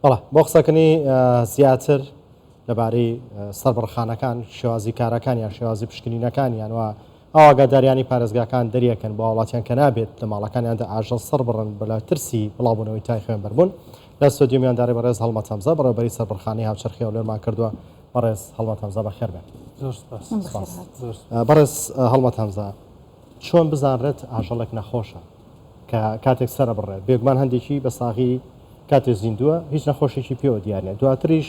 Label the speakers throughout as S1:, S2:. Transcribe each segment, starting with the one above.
S1: بەڵێ بۆ قسەکردنی زیاتر لەبارەی سەربڕخانەکان شێوازی کارەکانیان شێوازی پشکنینەکانیان و ئەو ئاگاداریانی پارێزگاکان دەریەکەن بۆ هاوڵاتیان کە نابێت لە ماڵەکانیاندا ئاژەڵ سەر بڕن بە ترسی بڵاوبوونەوەی تای خوێنبەربوون لە ستۆدیۆ میوانداری بەڕێز هەڵمەت هەمزە بەڕێوەبەری سەربڕخانەی هاوچەرخی هەولێرمان کردووە بەڕێز هەڵمەت هەمزە بەخێر بێن.
S2: زۆر سپاس.
S1: سپاس. بەڕێز هەڵمەت هەمزە چۆن بزانرێت ئاژەڵێک نەخۆشە کە کاتێک سەرەبڕێت بێگومان هەندێکی بە ساغی کاتێ زیندووە هیچ نەخۆشێکی پێوە دیار نیە دواتریش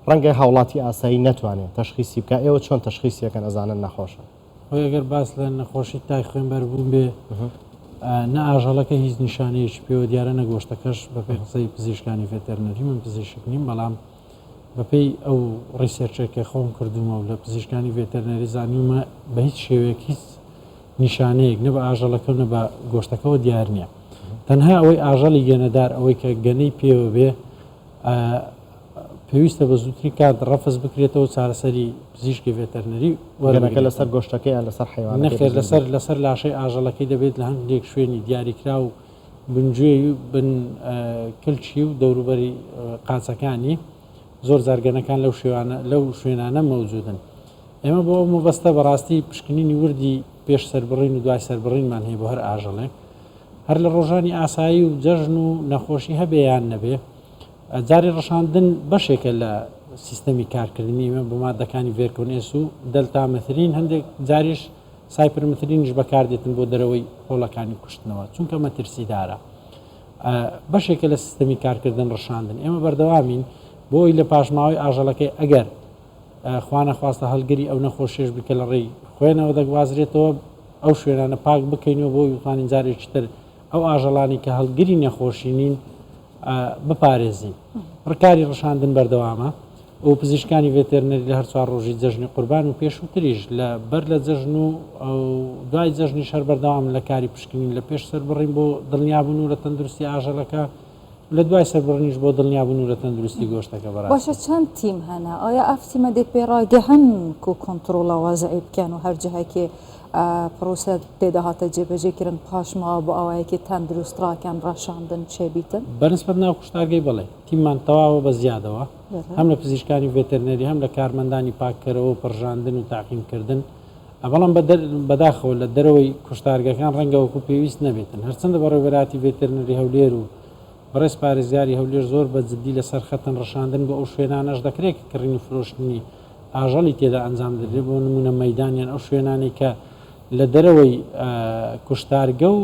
S1: ڕەنگە هاوڵاتی ئاسایی نەتوانێت تەشخیسی بکا ئێوە چۆن تەشخیسی ئەکەن ئەزانن نەخۆشە؟
S2: خۆی ئەگەر باس لە نەخۆشی تای خوێنبەربوون بێ نە ئاژەڵەکە هیچ نیشانەیەکی پێوە دیارە نە گۆشتەکەش بەپێی قسەی پزیشکانی ڤێتەرنەری من پزیشک نیم بەڵام بەپێی ئەو research ە کە خۆم کردومە و لە پزیشکانی ڤێتەرنەری زانیومە بە هیچ شێوەیەک هیچ نیشانەیەک نە بە ئاژەڵەکە و نە بە گۆشتەکەوە دیار نییە. تەنها ئەوەی ئاژەڵی گەنەدار ئەوەی کە گەنەی پێوە بێ پێویستە بە زووترین کات ڕەفز بکرێتەوە چارەسەری پزیشکی ڤێتەرنەری
S1: وەرگەنەکە لەسەر گۆشتەکە یان لەسەر حەیوانەکەی
S2: نەخێر لەسەر لەسەر لاشەی ئاژەڵەکەی دەبێت لە هەندێک شوێنی دیاریکراو بنگوێی و بن کلکی و دەوروبەری قاچەکانی زۆر جار گەنەکان لەو شێوانە لەو شوێنانە مەوجودن. ئێمە بۆ ئەو مەبەستە بەڕاستی پشکنینی وردی پێش سەربڕین و دوای سەربڕینمان هەیە بۆ هەر ئاژەڵێک. هەر لە ڕۆژانی ئاسایی و جەژن و نەخۆشی هەبێ یان نەبێ. جاری ڕشاندن بەشێکە لە سیستەمی کارکردنی ئێمە بە مادەکانی ڤێرکۆن ئێس و دەلتامەترین هەندێک جاریش سایپرمترینیش بەکاردێتن بۆ دەرەوەی هۆڵەکانی کوشتنەوە چونکە مەترسیدارە. بەشێکە لە سیستەمی کارکردن ڕشاندن. ئێمە بەردەوامین بۆی لە پاشماوەی ئاژەڵەکەی ئەگەر خوانەخواستە هەڵگری ئەو نەخۆشیەش بی کە لە ڕێی خوێنەوە دەگوازرێتەوە ئەو شوێنانە پاک بکەینەوە بۆ بتوانین جارێکی تر ئەو ئاژەڵانی کە هەڵگری نەخۆشی نین بپارێزین. ڕکاری ڕشاندن بەردەوامە و پزیشکانی ڤێتێرنەری لە هەر چوار ڕۆژی جەژنی قوربان و پێشووتریش لە بەر لە جەژن و دوای جەژنیش هەر بەردەوامن لە کاری پشکنین لە پێش سەربڕین بۆ دڵنیابوون و لە تەندروستی ئاژەڵەکە لە دوای سەربڕینیش بۆ دڵنیابوون و لە تەندروستی گۆشتەکە بەڕاستی.
S3: باشە چەند تیم هەنە؟ ئایا ئەف تیمە دێ پێ ڕاگەهن کو کۆنتڕۆڵا وەزعی بکەن و هەر جهەکێ پرۆسە تێدا هاتە جێبەجێ کرن پاشماوە بۆ ئاوایەکی تەندروست ڕاکەن ڕەشاندن چێ بیتن؟
S2: بەنسبەت ناو کوشتارگەی بەڵێ تیممان تەواوە بە زیادەوە هەم لە پزیشکانی ڤێتەرنەری هەم لە کارمەندانی پاککەرەوە و پڕژاندن و تەعقیمکردن بەڵام بەداخەوە لە دەرەوەی کوشتارگەکان ڕەنگە وەکو پێویست نەبێتن هەرچەندە بەڕێوەبەرایەتی ڤێتەرنەری هەولێر و بەڕێز پارێزگاری هەولێر زۆر بە جدی لەسەر خەتن ڕشاندن بۆ ئەو شوێنانەش دەکرێت کە کڕین و فرۆشتنی ئاژەڵی تێدا ئەنجام دەدرێت بۆ نمونە مەیدان یان ئەو شوێنانەی کە لە دەرەوەی کوشتارگە و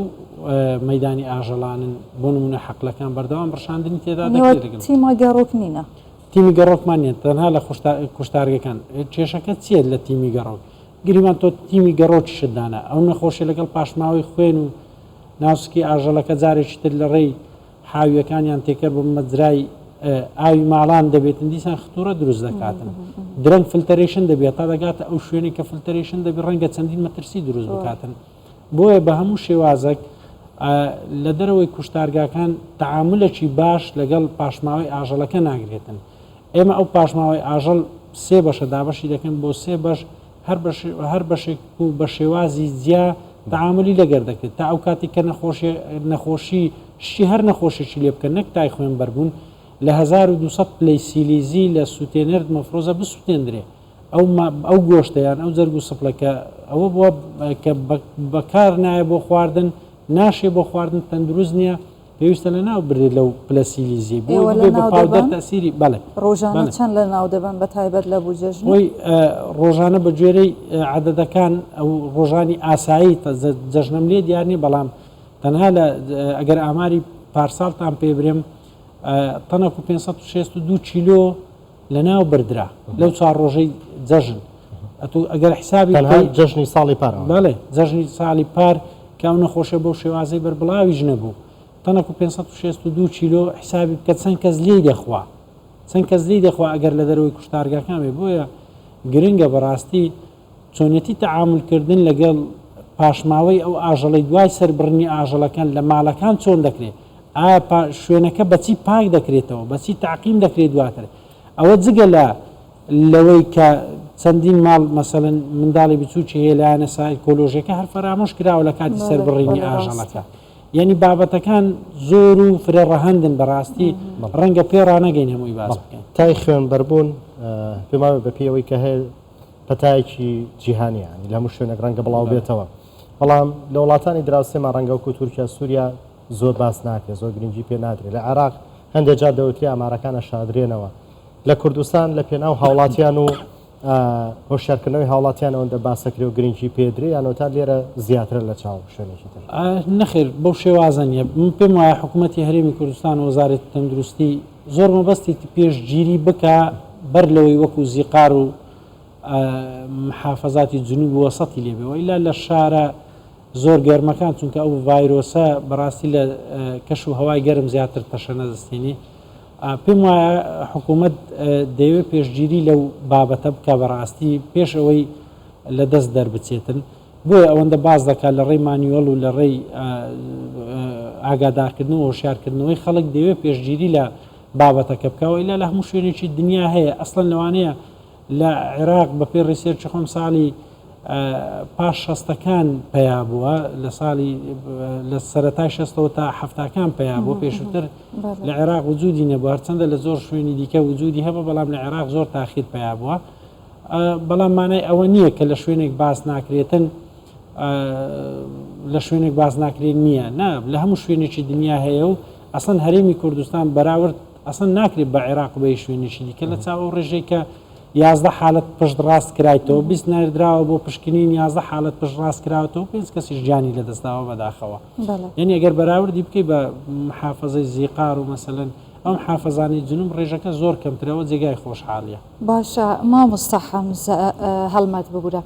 S2: مەیدانی ئاژەڵانن بۆ نمونە حەقلەکان بەردەوام ڕشاندنی تێدا دەکرێت لەگەڵ
S3: تیمە گەڕۆک نینە.
S2: تیمی گەڕۆکمان نیە تەنها لە کوشتارگەکان کێشەکە چیە لە تیمی گەڕۆک گریمان تۆ تیمی گەڕۆکیشت دانا ئەو نەخۆشیە لەگەڵ پاشماوەی خوێن و ناوسکی ئاژەڵەکە جارێکی تر لە ڕێی حاویەکانیان تێکەر بە مەجرای ئاوی ماڵان دەبێتن دیسان خطورە دروست دەکاتن درەنگ filtration دەبێت تا دەگاتە ئەو شوێنی کە filtration دەبی ڕەنگە چەندین مەترسی دروست بکاتن بۆیە بە هەموو شێوازێک لە دەرەوەی کوشتارگاکان تەعامولێکی باش لەگەڵ پاشماوەی ئاژەڵەکە ناگرێتن. ئێمە ئەو پاشماوەی ئاژەڵ سێ بەشە دابەشی دەکەین بۆ سێ بەش هەر بەش هەر بەشێک و بە شێوازی جیا تەعامولی لەگەر دەکرێت تا ئەو کاتی کە نەخۆشی نەخۆشی شتی هەر نەخۆشێکی لێ بکەن نەک تای خوێنبەربوون لە 1200 پلەی سیلیزی لە سووتێنەرد مەفرۆزە بسووتێندرێ. ئەو ئەو گۆشتە یان ئەو جەرگ و سپڵە کە ئەوە بووە کە بەکار نایە بۆ خواردن ناشێ بۆ خواردن تەندروست نییە پێویستە لە ناو برێت لەو پلە سیلیزی بۆ بە پاودەر تەسیری بەڵێ
S3: ڕۆژانە چەند لە ناو دەبەن بە تایبەت لە بوو جەژن
S2: خۆی ڕۆژانە بە گوێرەی عەدەدەکان ئەو ڕۆژانی ئاسایی جەژنەم لێ دیار نییە بەڵام تەنها لە ئەگەر ئاماری پارساڵتان پێ برێم تەنەک و 562 کیلۆ لەناو بردرا لەو چوار ڕۆژەی جەژن ئەتوو ئەگەر حسابی
S1: تەنها جەژنی ساڵی پار
S2: بەڵێ جەژنی ساڵی پار کە ئەو نەخۆشیە بەو شێوازەی بەربڵاویش نەبوو تەنەکو 562 کیلۆ حسابی بکە چەند کەس لێی دەخوا چەند کەس لێی دەخوا ئەگەر لە دەرەوەی کوشتارگاکان بێ بۆیە گرنگە بەڕاستی چۆنێتی تەعامول کردن لەگەڵ پاشماوەی ئەو ئاژەڵەی دوای سەربڕینی ئاژەڵەکان لە ماڵەکان چۆن دەکرێت؟ ئایا شوێنەکە بەچی پاک دەکرێتەوە؟ بەچی تەعقیم دەکرێت دواتر؟ ئەوە جگە لە لەوەی کە چەندین ماڵ مەسەلەن منداڵی بچووکی هەیە لایەنە سایکۆلۆژیەکە هەر فەرامۆش کراوە لە کاتی سەربڕینی ئاژەڵەکە. یعنی بابەتەکان زۆر و فرە ڕەهەندن بەڕاستی ڕەنگە پێ ڕانەگەین هەمووی باس بکەین.
S1: تای خوێنبەربوون پێم وایە بەپێی ئەوەی کە هەیە پەتایەکی جیهانیە یانی لە هەموو شوێنێک ڕەنگە بڵاو بێتەوە بەڵام لە وڵاتانی دراوسێمان ڕەنگە وەکو تورکیا سووریا زۆر باس ناکرێت زۆر گرنگی پێ نادرێت لە عێراق هەندێک جار دەوترێ ئامارەکان ئەشادرێنەوە لە کوردستان لە پێناو هاوڵاتیان و هۆشیارکردنەوەی هاوڵاتیان ئەوەندە باسەکرێ و گرنگی پێدرێ یان ئەوتا لێرە زیاترە لە چاو شوێنێکی تر؟
S2: نەخێر بەو شێوازە نییە من پێم وایە حکوومەتی هەرێمی کوردستان و وەزارەتی تەندروستی زۆر مەبەستی پێشگیری بکە بەر لەوەی وەکو زیقار و محافەزاتی جنوب و وەسەتی لێ بێ وئیلا لە شارە زۆر گەرمەکان چونکە ئەو ڤایرۆسە بەڕاستی لە کەش و هەوای گەرم زیاتر تەشەنە دەستێنی پێم وایە حکوومەت دەیەوێت پێشگیری لەو بابەتە بکە بەڕاستی پێش ئەوەی لە دەست دەربچێتن بۆیە ئەوەندە باس دەکات لە ڕێی مانیوەڵ و لە ڕێی ئاگادارکردن و هۆشیارکردنەوەی خەڵک دەیەوێت پێشگیری لە بابەتەکە بکە و ئیلا لە هەموو شوێنێکی دنیا هەیە ئەسڵەن لەوانەیە لە عێراق بەپێی research ی خۆم ساڵی پاش شەستەکان پەیا بووە لە ساڵی لە سەرەتای شەستەوە تا حەفتاکان پەیا بووە پێشووتر لە عێراق وجودی نەبوو هەرچەندە لە زۆر شوێنی دیکە وجودی هەبوو بەڵام لە عێراق زۆر تاخیر پەیا بووە بەڵام مانای ئەوە نییە کە لە شوێنێک باس ناکرێتن لە شوێنێک باس ناکرێت نییە نا لە هەموو شوێنێکی دنیا هەیە و ئەسڵەن هەرێمی کوردستان بەراورد ئەسڵەن ناکرێت بە عێراق و بە هیچ شوێنێکی دیکە لە چاو ئەو ڕێژەی کە 11 حالەت پشت ڕاست کرایتەوە 20 ناردراوە بۆ پشکنین 11 حالەت پشت ڕاست کراوەتەوە پێنج کەسیش گیانی لەدەستداوە بەداخەوە یعنی ئەگەر بەراوردی بکەی بە محافظەی زیقار و مەسەلەن ئەم حافظانەی جنوب ڕێژەکە زۆر کەمترەوە جێگای خۆشحاڵیە.
S3: باشە مامۆستا حەمزە هەڵمەت ببورە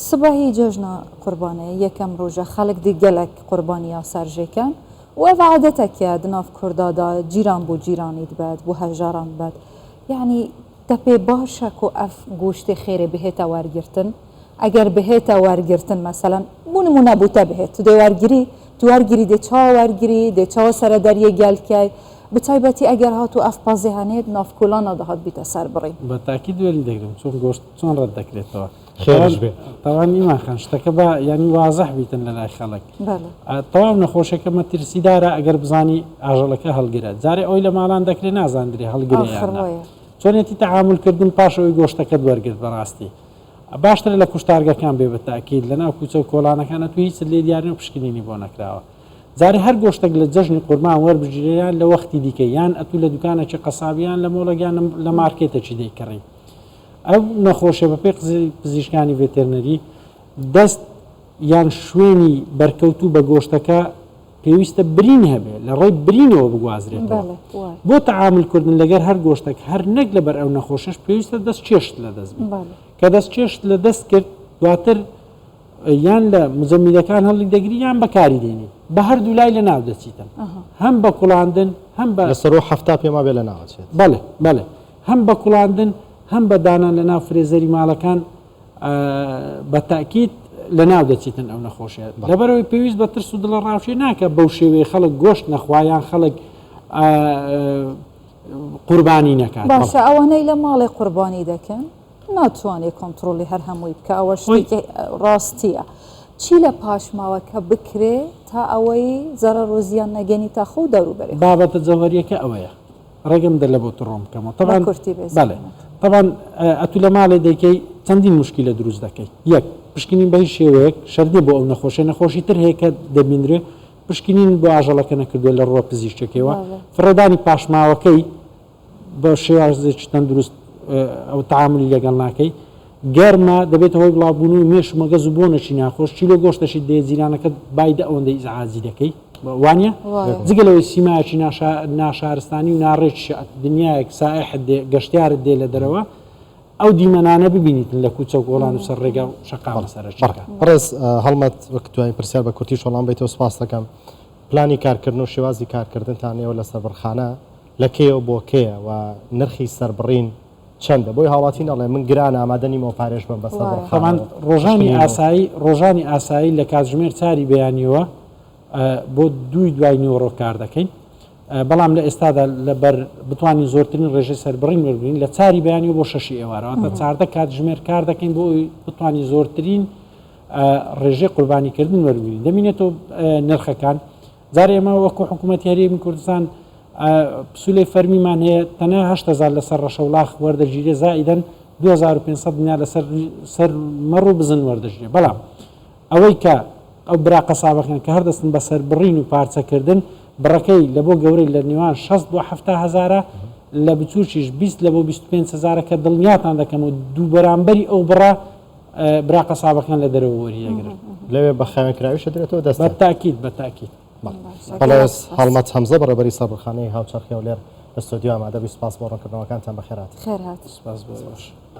S3: سبەهی جەژنە قوربانێ یەکەم ڕۆژە خەڵک دی گەلەک قوربانیا سەرژێکەن و ئەڤ عادەتەکە دناڤ کوردا دا جیران بۆ جیرانی دبەت بۆ هەژاران دبەت یەعنی تە پێ باشە کو ئەڤ گۆشتێ خێرێ بهێتە وەرگرتن ئەگەر بهێتە وەرگرتن مەسەلەن بۆ نمونە بۆ تە بهێت تو دێ وەرگری تو وەرگری دێ چاوە وەرگری دێ چاوە سەرە دەریێ گەل کەی بتایبەتی ئەگەر هاتوو ئەڤ پەزێ هەنێت ناڤ کۆلانا دەهات بیتە سەر بڕین.
S2: بە تاکید وەری دەگرم چۆن گۆشت چۆن ڕەت دەکرێتەوە.
S1: خێرش بێ.
S2: تەوان ئیمان خان شتەکە با یانی وازح بیتن لە لای خەڵک.
S3: بەڵێ.
S2: تەواو نەخۆشەکە مەترسیدارە ئەگەر بزانی ئاژەڵەکە هەڵگرە. جارێ ئەوەی لە ماڵان دەکرێ نازاندرێ هەڵگرە یان
S3: ئاخر
S2: نا.
S3: وایە.
S2: چۆنێتی تەعامول کردن پاش ئەوەی گۆشتەکەت وەرگرت بەڕاستی باشترە لە کوشتارگەکان بێ بە تاکید لە ناو کوچە و کۆڵانەکان ئەتوو هیچت لێ دیار نیە و پشکنینی بۆ نەکراوە. جارێ هەر گۆشتەک لە جەژنی قوربان وەربگیرێ یان لە وەختی دیکە یان ئەتوو لە دوکانەکی قەسابی یان لە مۆڵێک یان لە مارکێتەکی دەیکڕی. ئەو نەخۆشیە بەپێی قسەی پزیشکانی ڤێتێرنەری دەست یان شوێنی بەرکەوتوو بە گۆشتەکە پێویستە برین هەبێ لە ڕێی برینەوە بگوازرێتەوە. بۆ تەعامول کردن لەگەر هەر گۆشتەک هەر نەک لەبەر ئەو نەخۆشەش پێویستە دەست چێشت لە دەست بێت. کە دەست چێشت لە دەست کرد دواتر یان لە مجەمیدەکان هەڵی دەگری یان بەکاری دێنی بە هەردوو لای لە ناو دەچیتن هەم بە کوڵاندن هەم بە
S1: لەسەر و 70 پێما بێ لە ناوەچێت.
S2: بەڵێ بەڵێ هەم بە کوڵاندن هەم بە دانان لە ناو فرێزەری ماڵەکان بە تاکید لە ناو دەچیتن ئەو نەخۆشیە لەبەرەوەی پێویست بە ترس و دڵە ڕاوچێ ناکە بەو شێوەیە خەڵک گۆشت نەخوا یان خەڵک قوربانی نەکات.
S3: باشە ئەوانەی لە ماڵێ قوربانی دەکەن ناتوانێ کۆنتڕۆڵی هەر هەمووی بکا ئەوە شتێکی ڕاستیە چی لە پاشماوەکە بکرێ تا ئەوەی زەرەر و زیان نەگەنی تا خۆ و دەوروبەری خۆ.
S2: بابەتە جەوهەریەکە ئەوەیە ڕێگەم دە لە بۆ تڕۆم بکەمەوە
S3: بە
S2: تەبعەن
S3: کورتی بێ
S2: بەڵێ
S3: زەحمەت.
S2: تەبعەن ئەتوو لە ماڵێ دەیکەی چەندین موشکیلە دروست دەکەی یەک پشکنین بە هیچ شێوەیەک شەرت نیە بۆ ئەو نەخۆشیە نەخۆشی تر هەیە کە دەبینرێ پشکنین بۆ ئاژەڵەکە نەکردووە لە ڕووە پزیشکەکەیەوە
S3: بەڵێ.
S2: فڕێدانی پاشماوەکەی بە شێوازێکی تەندروست ئەو تەعامولی لەگەڵ ناکەی گەرمە دەبێتە هۆی بڵاوبوونەوەی مێش و مەگەز و بۆنێکی ناخۆش کیلۆ گۆشتەشی دێ جیرانەکەت بای دە ئەوەندە ئیزعاجی دەکەی وانە جگە لەوەی سیمایەکی ناشارستانی و ناڕێکی دنیایەک سائحت دێ گەشتیارت دێ لە دەرەوە ئەو دیمەنانە ببینیتن لە کوچە و کۆڵان و سەر ڕێگا و شەقامە سەرەکیەکە.
S1: بەڕێز هەڵمەت وەک دوایین پرسیار بە کورتیش وەڵام بەیتەوە سپاست دەکەم. پلانی کارکردن و شێوازی کارکردنتان ئێوە لە سەربڕخانە لە کەیەوە بۆ کەیە و نرخی سەربڕین چەندە؟ بۆی هاوڵاتی نەڵێ من گرانە ئامادە نیم ئەو پارەیەش بەم بە
S2: تەبعەن
S1: سەربڕخانەوە
S2: ڕۆژانی
S1: پشکنین و.
S2: ئاسایی ڕۆژانی ئاسایی لە کاتژمێر چاری بەیانیەوە بۆ دووی دوای نیوەڕۆ کار دەکەین بەڵام لە ئێستادا لەبەر بتوانین زۆرترین ڕێژەی سەربڕین وەربگرین لە چاری بەیانیەوە بۆ شەشی ئێوارە واتە 14 کاتژمێر کار دەکەین بۆ ئەوەی بتوانین زۆرترین. ڕێژەی قوربانیکردن وەربگرین دەمینێتەوە نرخەکان جار ئێمە وەکو حکوومەتی هەرێمی کوردستان پسولەی فەرمیمان هەیە تەنها 8000 لەسەر ڕەشەوڵاخ وەردەگیرێ زائیدەن 2500 دینار لەسەر سەر مەڕ و بزن وەردەگیرێ بەڵام ئەوەی کە ئەو برا قەسابەکان کە هەردەستن بە سەربڕین و پارچەکردن، بڕەکەی لە بۆ گەورەی لە نێوان 60 بۆ 70 هەزارە، لە بچووکیش 20 لە بۆ 25 هەزارە کە دڵنیاتان دەکەمەوە دوو بەرامبەری ئەو بڕە برا قەسابەکان لە دەرەوە وەری دەگرن.
S1: لەوێ بە خاوێنکراویش دەدرێتەوە دەستیان؟
S2: بە تاکید، بە تاکید.
S1: بەڵێ هەڵمەت هەمزە بەڕێوەبەری سەربڕخانەی هاوچەرخی هەولێر لە ستۆدیۆ ئامادە بووی، سوپاس بۆ ڕوونکردنەوەکانتان، بەخێرهاتن.
S3: خێرهاتن.
S2: سوپاس بۆ ئێوەش.